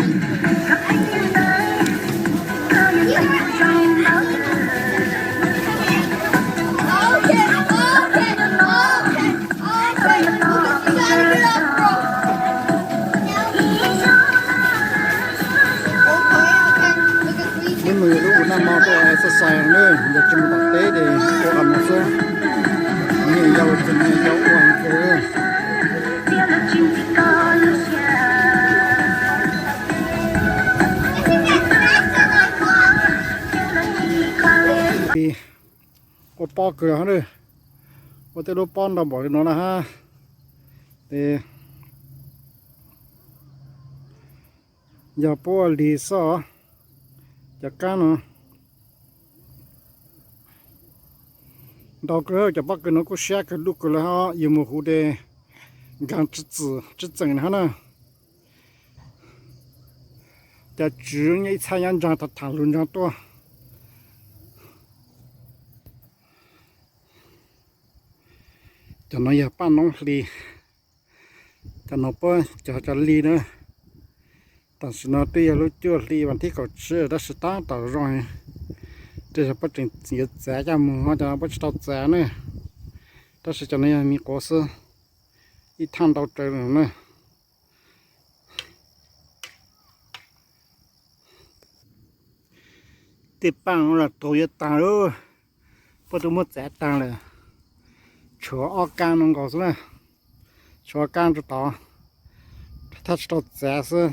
Ib mus lub ua naj mo tuaj exercise no, yog tsis mus tom teb ces ua qhov no xwb. Niam yau tseem niam yau ua heev kawg. Ua pob kawg hab, ua tej lub pob ntau npaum li no na hab. Es yog puab ua lig xwb os, cov kab no ntau kawg, cov pob kws no kuj siab kawg, luj kawg lawm hab, yug mus huv ces nkaag tsib txeem na hab na. Cov tswv nyob ib txhab nyob ntsaa, tham tham lug ntsaa tuaj. Cov no yog paaj noob hli, cov no puab cog cov li na. Tam sim no twb yog lub cuaj hli vas thib kaum tsib tab sis tab tom zoo, tej zaum puab tseem yuav txav coj mus, cov no puab tsis tau txav na. Tab sis cov no yog me quav xwb, ib thaaj ntau tsawv na. Tej paaj no los tuag yuav taag lawm, puab twb muab txav taag lawm. Tshuav ob kaab no nkaus xwb na, tshuav ob kaab rua tod, thaj tsis tau txav xwb.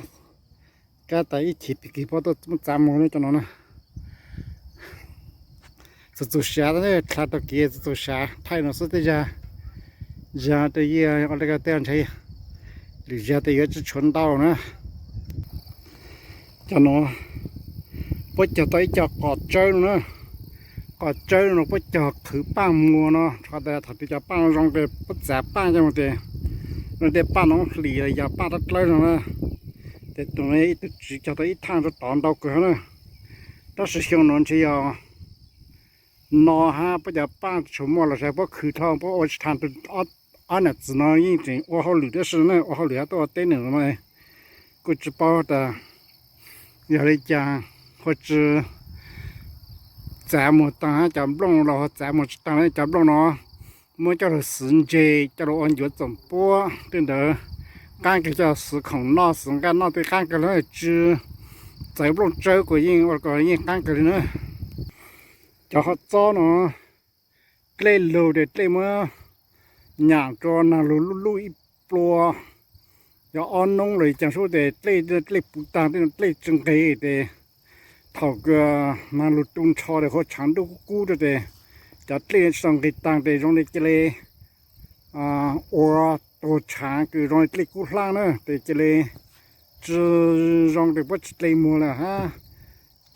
Kab tas ib chim pig kig puab tuaj muab txav mus na cov no na. Txug txug sav, dlha tau kev txug txug sav, thaij no xwb tej zag, zag tej yaj ua le tej ntshe, lwm zag tes yuav tsi tshuav ntau na. Cov no puab cog tau ib co qos tsawb no na. Qos tsawb no puab cog qhwv paaj muag no, rua qhov tas thaum twg cov paaj zoo ces puab txav paaj coj mus tes, no tej paaj noob hlis los yog paaj dlawb dlawb no na. Tes tus no ib tug tswv cog tau ib thaaj rua tod ntau kawg na. Tab sis xyoo no ntshe yog no hab puab cov paaj tsis tshua muaj los sis puab khwv dhau, puab ua tsis tau. Ob nam txiv no yeej tseem ua hauj lwm tab sis na, ua hauj lwm hab tuaj ua teb na, kuj tsis paub tas yog li cas, ua tsi txav muag taag hab cov nplooj los ua txav muag tsi taag na. Cov nplooj no muab coj lug xwv ntse, coj lug ua ncuav txoom puab tej ntawd qaab kawg, coj xwv khoom noj xwv nqaij noj tej qaab kawg le, tsi txawv nplooj tsawb kuj yeej ua kom yeej qaab kawg li na. Cov hov txob no dlej lug tes dlej muab nyam rua naag lug luj luj ib plua, yog ob noob los caag sub tes dlej, dlej puv taag, tej dlej tsi nqig tes thaum kws naag lug tu nrho tes huv tshaav ntuj kub kub rua tes cov dlej tsi tau nqig taag tes zoo li cia li ua tuag tshaav kws zoo li dlej kub hlab na tes cia li tsi zoo tes puab tsi dlej muag lawm hab.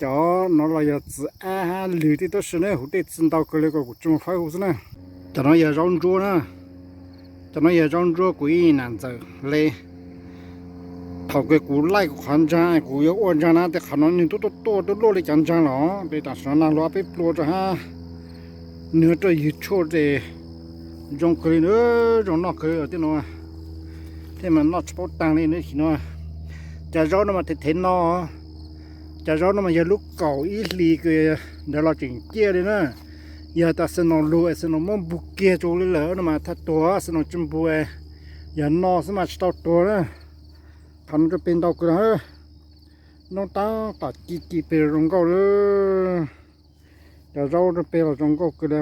Cov no los yog txiv ab hab lwg tej tab sis na huv dlej txi ntau kawg li kuas kuv tsi muaj fawb huv xwb na. Cov no yog zaub ntsuab na, cov no yog zaub ntsuab kuv ib nam ntxawm le. Thaum kws kuv laij kuv qhov ntsaag kuv yuav ua ntsaag na tes qhov no nwg tub tuaj tuaj tub luaj li cov ntsaag los tes tam sim no naag lug ob peb plua rua hab. Nwg tuaj ywg tshuaj tes zoo kawg li na, zoo noj kawg li tej no, tej mas noj tsi paub taag li na. Tam sim no cov zaub no mas thev thev no, cov zaub no mas yog lub kaum ib hlis kws ntawd los tseem ciaj li na. Yog tas xwb no lug xwb no muab npug kiag rua li lawm no mas thaj tuag xwb no tsi npug, yog no xwb mas tsi tau tuag na. Qhov no rua peg ntau kawg, noob taab tom ci ci peg zoo nkauj li. Cov zaub rua peg los zoo nkauj kawg li,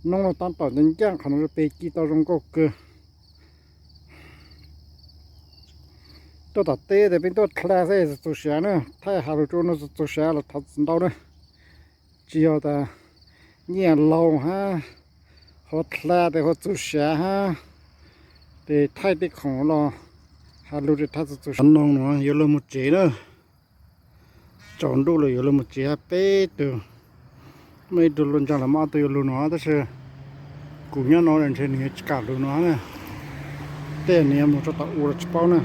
noob no taab tom ncaaj ncaaj, qhov no rua peg ci tau zoo nkauj kawg. Tuaj tom teb tes peb tuaj dlha xwb txaus siav na, thaij has lug rua no txaus siav los thov txim ntau na. Tsis yog tas nyiaj laug hab, ho dlha tes ho txaus siav hab, tes thaij tej khoom los has lug tes thov txaus siav. Noog no yuav lug moog tsev na, tsaus ntuj lawm yuav lug moog tsev hab peb tug. Muaj ib tug lug ntsaag los muaj ob tug yuav lug no tab sis kuv nyob no ntshe nwg yuav tsis kam lug no na. Tej nwg yuav moog rua tom u los tsis paub na.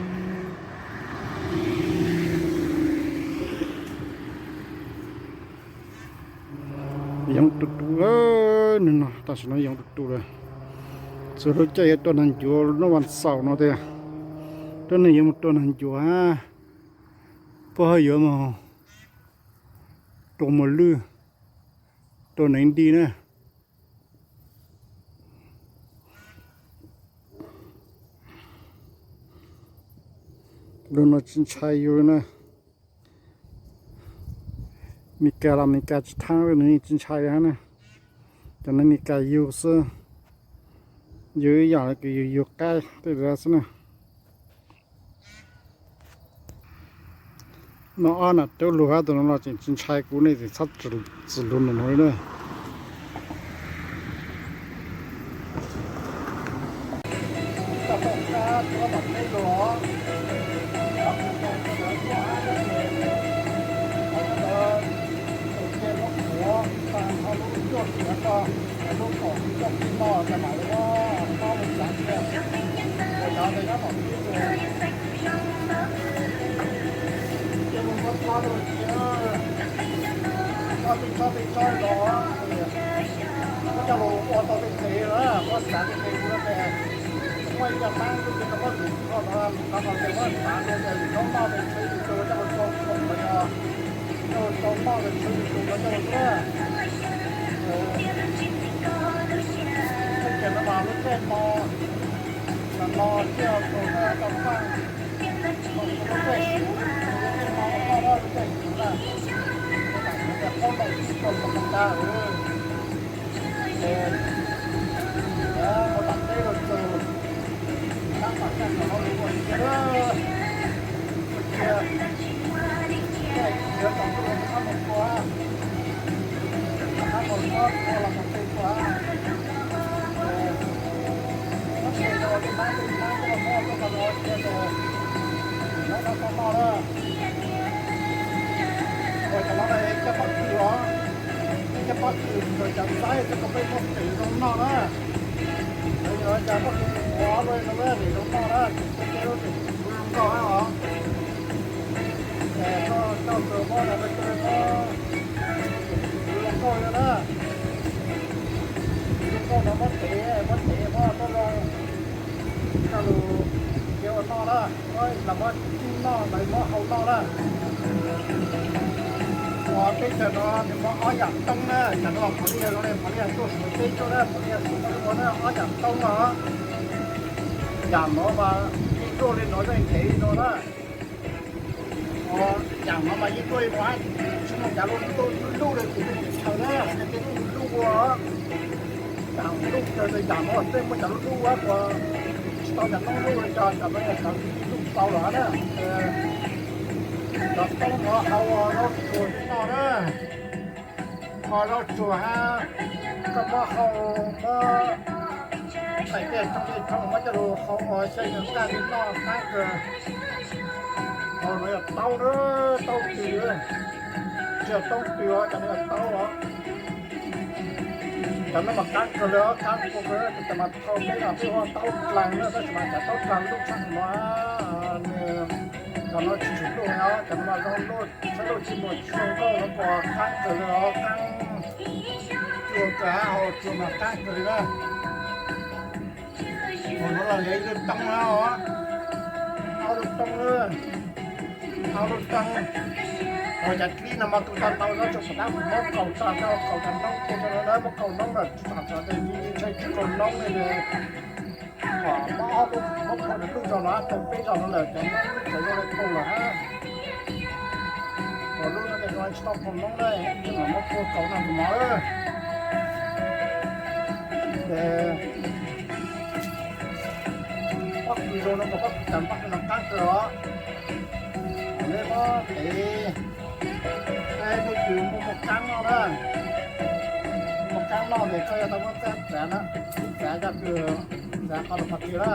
Yoov tu tu, nwg no tam sim no yoov tu tu lawm. Txug lub caij yuav tua naag ncuav lub vas xaum no tiag, tuab neeg yuav moog tua naag ncuav hab. Puab ho yuav moog rua muas lwj rua neev di na. Lug no tsi ntshai yug na. Meskas los Meskas tsi thaab, nwg tsi ntshai hab na. Cov no Meskas yug xwb, yug ib yaam le kws yug yug qaib tej xwb na. No ob nam tub lug hab, tus no los tseem tsi ntshai kuv ne, tseem txhob txwm lug ntawm no li na. Muab coj lug ua tau tej tes lawm, muab xav tej tes ua tes, muaj ib co paab tub ces muab lwm qhov no, qhov no ces muab xav rua tes lwm zaub noj tes tshwv tus tus coj lug tau khoom los yog coj lug tau noj tes tshwv tus tus los coj lug na. Tej no mas lub caij no, no no thiaj tau na tau faj, lub caij siv, lub caij no noj lub caij siv na, kuv tam sim no tias plaub moos tsib caug moos tag, ces ua tam teb rua txug, tab tom caij no ua cia, ua cia, caij khiav tau tuaj rau qab moos tua, qab moos tua los mus txug tua. Tab sis yog tej nab tej nab tuaj muab tuaj tau ua cia ces nab nab tau noj na. Ua cov no coj pob kws os, coj pob kws, cov xaib coj rau peb muab tev zoo noj na. Yog cov pob kws ua luaj no na, zoo noj na, kuv teb lub tseem kuv zoo nkauj hab os. Koj tau tus mob no, koj mob zoo nkauj yog na. Zoo nkauj no muab tev, muab tev muab tuaj zoo, coj lug cia ua noj na, los muab txij noj los muab hau noj na. Ua teb chaws no nws muaj ob yaam toob na, cov no puav leej zoo le puav leej tuaj suav teb tuaj na, puav leej suav teb ua na, ob yaam toob no. Yaam no mas yeej tuaj li no, yeej ntev li no na. Yaam no mas yeej tuaj li no hab, tsi muaj cav luj luj le kuv teb chaws na, tej luj luj ua. Yaam luj kawg, yaam no tej muaj cav luj luj ua, tsi tau cav noob luj le, cov no yog cav luj tau lawm na. Cov toob no hau ua zaub tsuag noj na. Hau zaub tsuag hab, koj muab hau, muab thaij tej thooj tej thooj muab coj lug hau ua xyaw yog nqaj li noj qaab kawg. Hau no yog taub na, taub tw, tsi yog taub tw os, cov no yog taub os. Cov no mas qaab kawg le, qaab kawg, tes mas thaum peb no peb ua taub dlaag na, tab sis mas cov taub dlaag lub tshaj no, cov no tsis tshua luj os, cov no mas zoo luj, tshaj luj tsis muaj tsis zoo nkauj no, qaab kawg le os, qaab, tsuag kawg hab, hau tsuag mas qaab kawg li na. Hau no los li ib lub toob na os, ob lub toob na, ob lub toob. Ua cov dlib no mas tus tau tau no tsuas pum tab kuv muab kaus tso rau kaus cov noob tua rau na, muab kaus noob lawm tsis tau tso tes ntshai tsis kaus noob li. Muab ob lub, muab phua lub zog no tau peb zog no lawm cov noob txawv zoo le kaus lawm hab. Ua lub no ces tsis tau kaus noob le, ces mam muab phua kaus no mus mov. Ces pob kws zoo no mas pob kws cas pob kws no qaab kawg os. Neb muab tev, nej tus muaj muaj qaab noj na, muaj qaab noj ces koj yuav tau muab txab txav na, txav coj kws txav qhov lus qhov twg na.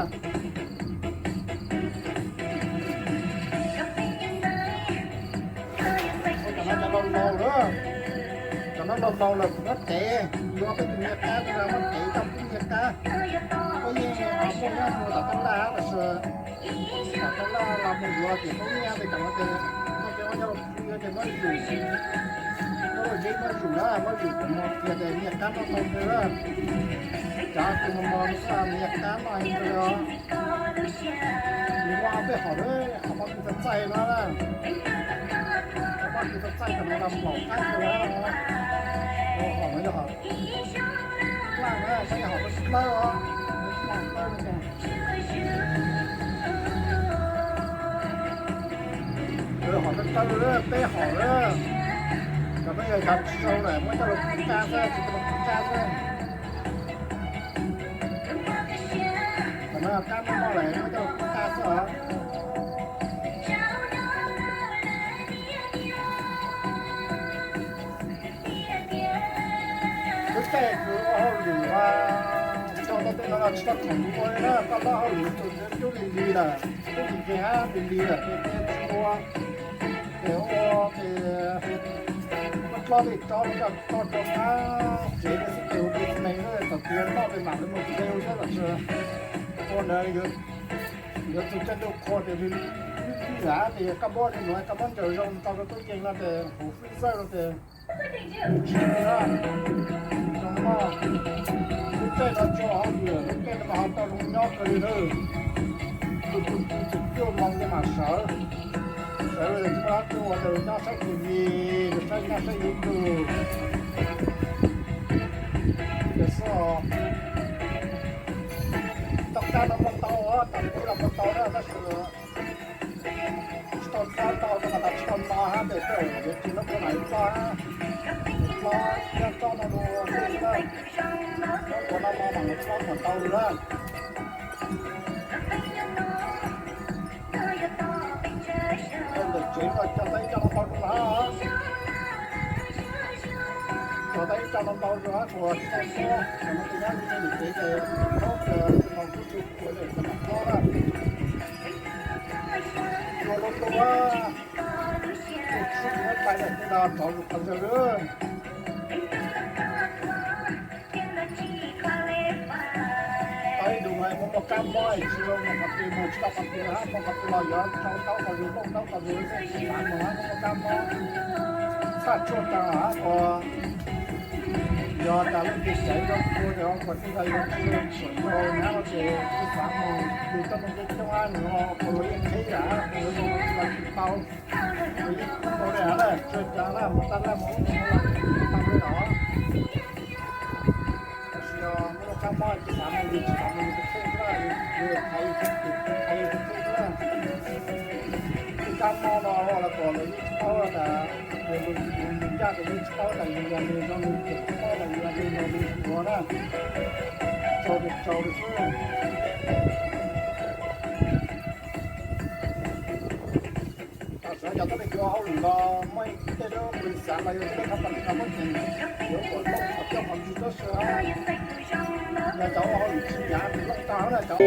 Cov no cov laus laus lawm, cov no laus laus lawm kuv muab tev, yuav peb tus nyiaj qab, muab tev coj peb nyiaj qab. Koj yeej muaj nyob mus tom taj laj tab sis tom taj laj los mus yuav ces peb nyiaj tes cov no ces koj cov no coj los pw ces muab zum, muab zeb muab zum na, muab zum ces mus kiag tes nyiaj qab noj tau ntawd na. Cov kws mos mos no nyiaj qab noj heev kawg li os. Nws muaj ob peb hom, hom pob kws txaij txaij no na. Txaij txaij kom nws los nplaum qab tus na. Hom no yog hom laj na, saib yog hom dawb dawb os, dawb dawb. Hom dawb dawb, peb hom na. Cov no yog cov tsis zoo lawm muab coj los pub tsab xwb, tsis tau los pub tsab xwb. Cov no kab muaj lawm muab coj los pub tsab xwb os. Lub caij kuv ua hauj lwm, tso tau tej no los tsis tau khoom ua li na, koj lub hauj lwm tus cub li li lawm, cub li li hab li li lawm ces tsis ua, ces ua ces muab dlob tej tsob no coj tso rau qab tsev xwb ces ua pes mees xwb, thaum twg noj pes mam li mus tsev xwb los tsis ua ntawd. Yuav txug caij ntuj qhua ces ib ib yam ces koj muab li nuav koj muab ntsaws zoo tso rau tub yees no ces hauv freezer no ces tsis zoo na. Lub caij no tso hauj lwm, lub caij no mas ho tau zoo nyob kawg li na. Tus tus tus txum cuaj moos ces mam sawv, sawv tsis muaj dab tsi ua ces nyob saib TV, saib nyob saib YouTube ces xwb os. Toj kab no muaj ntau, tam sim no muaj ntau na tab sis tsis tau dlob ntau rau qhov tas tsis tau no hab tes peb yuav tsis muab ua mam li dlob hab, dlob thiab tsob no rau xwb na. Muab ua no no mam li dlob kom ntau li na. Ntawm tsev no cog tau ib co no ntau rau hab, cog tau ib co no ntau rau hab, tsuas tsis tau muab, tsuas muab tus nyab li ntawm tsev ces thaub tias tsis tau tub tsis ua li tsis mam dlob na. Ua lub lub, tus tsis muab tais lawm tej no rov zus qhov ntawd lawm. Tau ib ntus no muaj muaj kab mob tsis zoo, qhov twg mus tsis tau qhov twg hab, muaj qhov twg los yuav tsau ntaub qhov zus, nplooj ntaub qhov zus, xav mus hab muaj muaj kab mob. Txhaj tshuaj tag hab, yog tas leej twg xaiv zoo dua ces qhov twg los yuav tsis tshua zoo hab no ces tsis xav mus, yus coj mus coob coob hab nws ho ua luag yeej qhib lawm, ua luag tsis tau, ua yeej tau li hab na, tsuas cas na mus tab laj mus ub mus no los tsis tau li os. Tab sis yog muaj kab mob tsis xav mus, yus tsis xav mus yus tus kheej xwb, yus thaiv yus tus kheej, thaiv yus tus kheej xwb. Tej kab mob no los kom lawv yeej tsis paub tas, yus ncaj ces yeej tsis paub tas yus yog nws zoo nws tseem tsis paub tas yus yog nws zoo nws ua na. Tsaus li tsaus li xwb. Tam sim no cov tuaj li yuav hauj lwm los muaj ib tej lub npis xav los yog tej lub company los muab tseem yuav kom loj kom coj qhov ntswg tab sis yog cov ua hauj lwm tsis nyav nws loj tag na cov